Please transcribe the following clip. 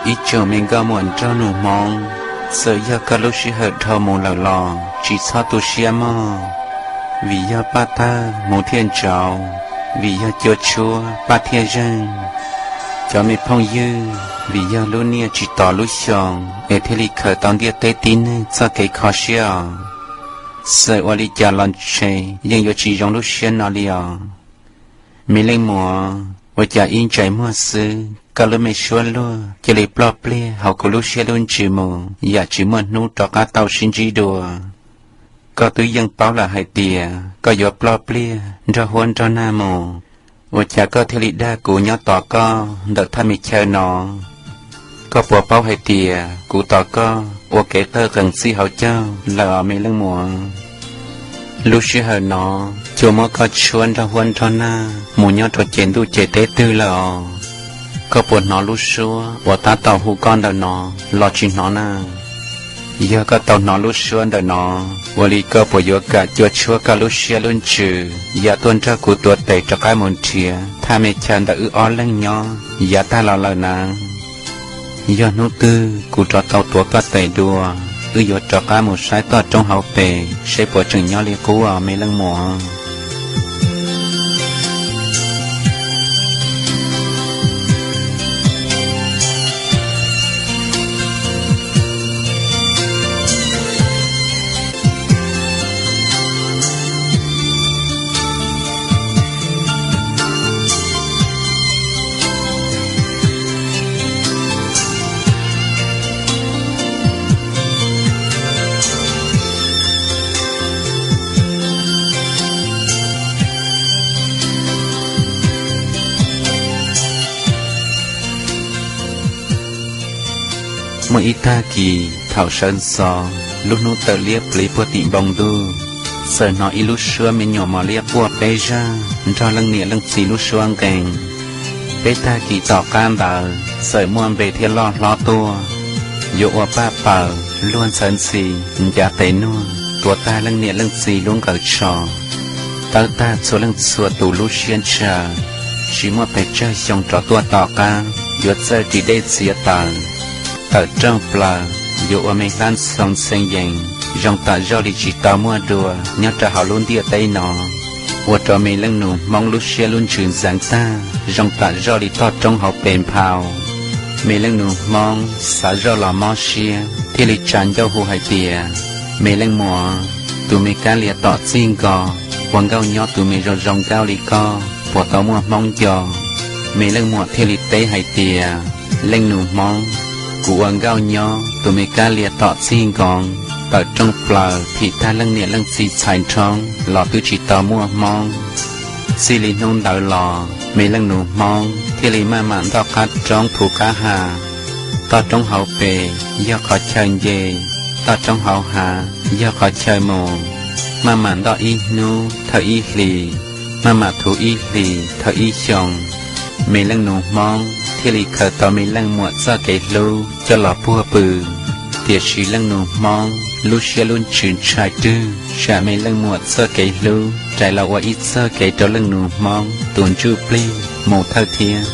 Ib tsoom me nkauj muam nraug nus Hmoob, txawm yog koj lub sij hawm dhau mus lawm los tsis txhob tu siab mog, vim yog paj tawg mus thiaj ntsaus, vim yog cua tshuab paj thiaj zeeg. Cov me phooj ywg, vim yog lub niaj tsis tos lub xyoo es thiaj li khaws tau ntiaj teb tib neeg txoj kev kho siab os. Txawm ua li cas los ntshe yeej yuav tsis zoo lub siab no li os. Me leej muam, ua cas ib ntsais muag xwb koj lub me suab luag cia li ploj pliag hauv kuv lub siab lub ntsws mus yam tsis muaj hnub rov qab tau sib ntsib dua. Koj twb yeej paub lawm hais tias koj yuav ploj pliag nrog huab nrog nag mus, ua cas koj thiaj li dag kuv nyob tos koj ntawm thaj me chaw no? Koj puas paub hais tias kuv tos koj ua kev qawj qees txij hauv caug lawm os me leej muam. Lub sij hawm no, cua muab koj tshuab nrog huab nrog nag mus nyob rau ces ntuj ces teb twg lawm os? Koj puas hnov lub suab uas tab tom hu koj ntawm no los tsis hnov na? Yog koj tau hnov lub suab ntawm no, ua li koj puas yuav kam cua tshuab koj lub siab lub ntsws ya tuaj nrog kuv tuav tes rov qab mus nrhiav thaj me chaw ntawm wb ob leeg nyob yav tag los lawm na? Yog hnub twg kuv rov tau tuav koj tes dua, wb yuav rov qab mus saib toj roob hauv pes seb puas tseem nyob li qub os me leej muam. Muaj ib tag kis thaum sawv ntxov lub hnub tawm liab pliv puag tim npoo ntuj, txawm hnov ib lub suab me nyuam mos liab quaj peb zaj nrog leej niam leej txiv lub suab nqee. Peb tag kis tom qab ntawd txawm muaj npe thiab loj hlob tuaj, yuav ua paj paws luag ntxhawv ntxhi ncav tes nuag tuav tag leej niam leej txiv lub nqaws tsho, tawb tag txhua leej txhua tus lub siab ntshaw, tsis muaj pes tsawg xyoo rov tuaj tom qab yuav txawj ris dej txiav taws, tawm rooj plaws yuav ua me hlab ntxhoo ntxhee yees zoo tam zoj li tsis tau muaj dua nyob rau hauv lub ntiaj teb no, ua rau me leej nus Hmoob lub siab lub ntsws ntxeev tag zoo tam zoj li toj roob hauv pes nphau. Me leej nus Hmoob xav zoj los mob siab thiaj li tsa ncauj hu hais tias, me leej muam, tus me kab lias tom txij nko, ua nkauj nyob tus me zoo zoo nkauj li koj puas tau muaj Hmoob nco? Me leej muam thiaj li teb hais tias, leej nus Hmoob, kuv ua nkauj nyob tus me kab lias tom txij nkoos tawm rooj plaws phim tag leej niam leej txiv txhais nrhoob los twb tsis tau muaj Hmoob. Txij li hnub ntawd los me leej nus Hmoob thiaj li maj mam ntoj qab roob thuv qab ha. Toj roob hauv pes yog qhov chaw nce, toj roob hauv hav yog qhov chaw mus, maj mam ntoj ib hnub thawm ib hlis, maj mam thuv ib hlis thawm ib xyoos. Me leej nus Hmoob thiaj li khaws tau me leej muam txoj kev hlub coj los puag pw. Tiam sis leej nus Hmoob lub siab lub ntsws ntshai rwg tsam me leej muam txoj kev hlub rais los ua ib txoj kev rau leej nus Hmoob tus ntsuj plig mus thawj thiab.